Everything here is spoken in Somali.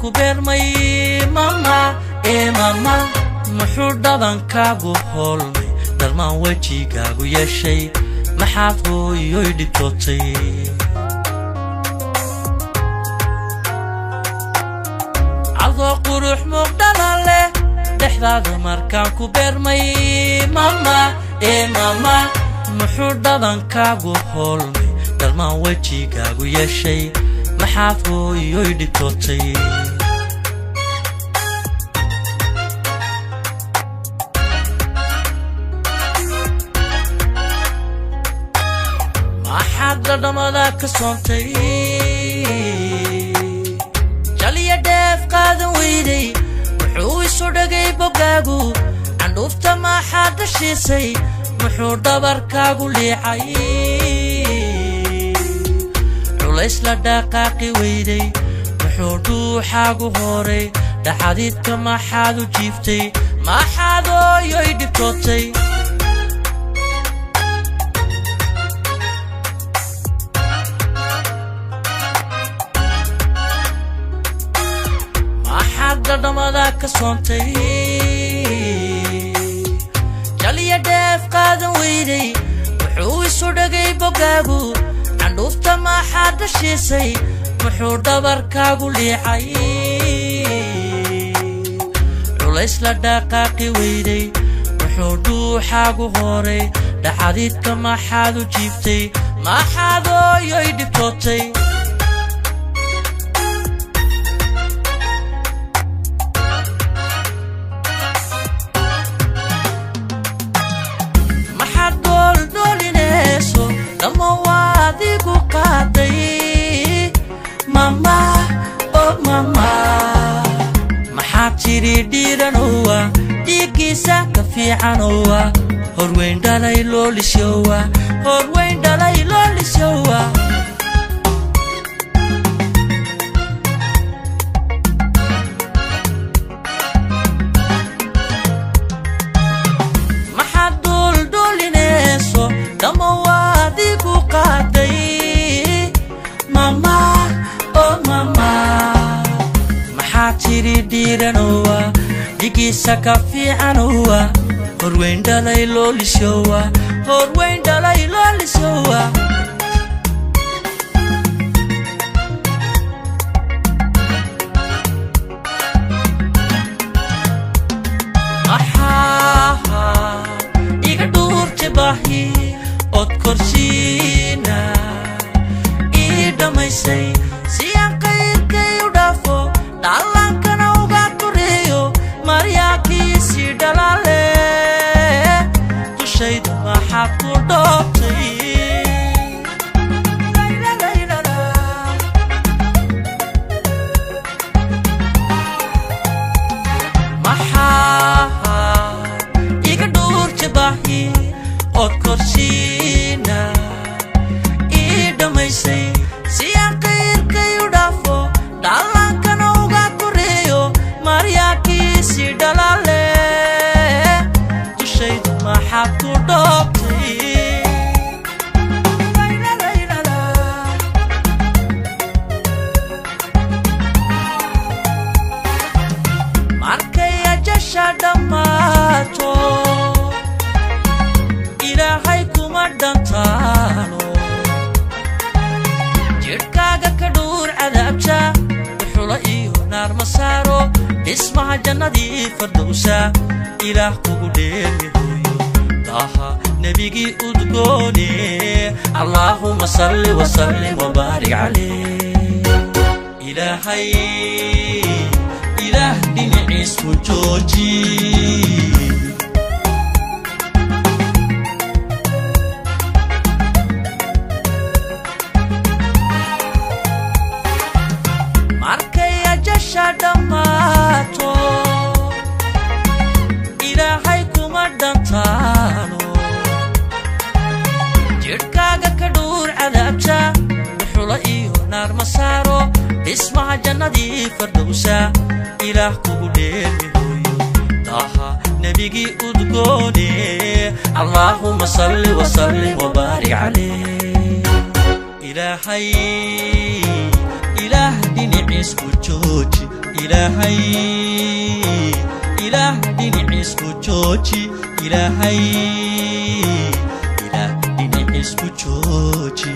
ku beermay, mama ee mama, muxuu dhabankaagu hoolmay, dharmaan wejigaagu yeeshay, maxaad hooyoy dhibtootay? Adoo qurux muuqdhala leh, dhexdaada markaan ku beermay, mama ee mama, muxuu dhabankaagu hoolmay, dharmaan wejigaagu yeeshay, maxaad hooyoy dhibtootay? Maxaad dhadhamada ka soontay, jaliya dheef qaadan weyday? Muxuu isu dhagay boggaagu? Candhuufta maxaad dhashiisay? Muxuu dhabarkaagu liicay? Culays la dhaqaaqi weyday. Muxuu dhuuxaagu horay? Dhaxadiidka maxaad u jiiftay? Maxaad ooyoy dhibtootay? Maxaad dhadhamada ka soontay, jaliya dheef qaadan weyday? Muxuu isu dhagay boggaagu? Candhuufta maxaad dhashiisay? Muxuu dhabarkaagu liicay? Culays la dhaqaaqi weyday. Muxuu dhuuxaagu horay? Dhaxadiidka maxaad u jiiftay? Maxaad ooyoy dhibtootay? Maxaad dooldoolinayso? Dhamma waadigu qaaday, mama o mama. Maxaad tidhi dhiiranowa, dhiiggiisa ka fiicanowa, horweyn dhalay loolisyowa, horweyn dhalay loolisyowa? Maxaad duuldhuulinayso? Dhamma waadigu qaaday, mama o mama. Maxaad tidhi dhiiranowa, dhigiisa ka fiicanowa, horweyn dhalay loolisyowa, horweyn dhalay loolisyowa? Maxaa iga dhuurta baahi ood korsiina ii dhammaysay, si aan qayrkay u dhaafo, dhallaankana uga koreeyo, maryaakiisii dhalaale dushayda maxaad ku dhoobtay? Maxaa iga dhuurta baahi ood korsiina ii dhammaysay, si aan qayrkay u dhaafo, dhallaankana uga koreeyo, maryaakiisii dhalaale dushayda maxaad ku dhoobtay? Markay ajasha dhammaato, Ilaahay kuma dhantaalo. Jidhkaaga ka dhuur cadaabta, duxulo iyo naar ma saaro, dhismaha jannadii fardowsa Ilaah kugu dheermi hooyo, Daaha nebigii udgoone. Allaahuma salli wasallim wabaarik calayh. Ilaahay, Ilaah dhinaciis ku jooji. Markay ajasha dhammaato, Ilaahay kuma dhantaalo. Jidhkaaga ka dhuur cadaabta, duxulo iyo naar ma saaro, dhismaha jannadii fardowsa Ilaah kugu dheermi hooyo, Daaha nebigii udgoone. Allaahuma salli wasallim wabaarik calayh. Ilaahay, Ilaah dhinaciis ku jooji. Ilaahay, Ilaah dhinaciisku jooji. Ilaahay, Ilaah dhinaciisku jooji.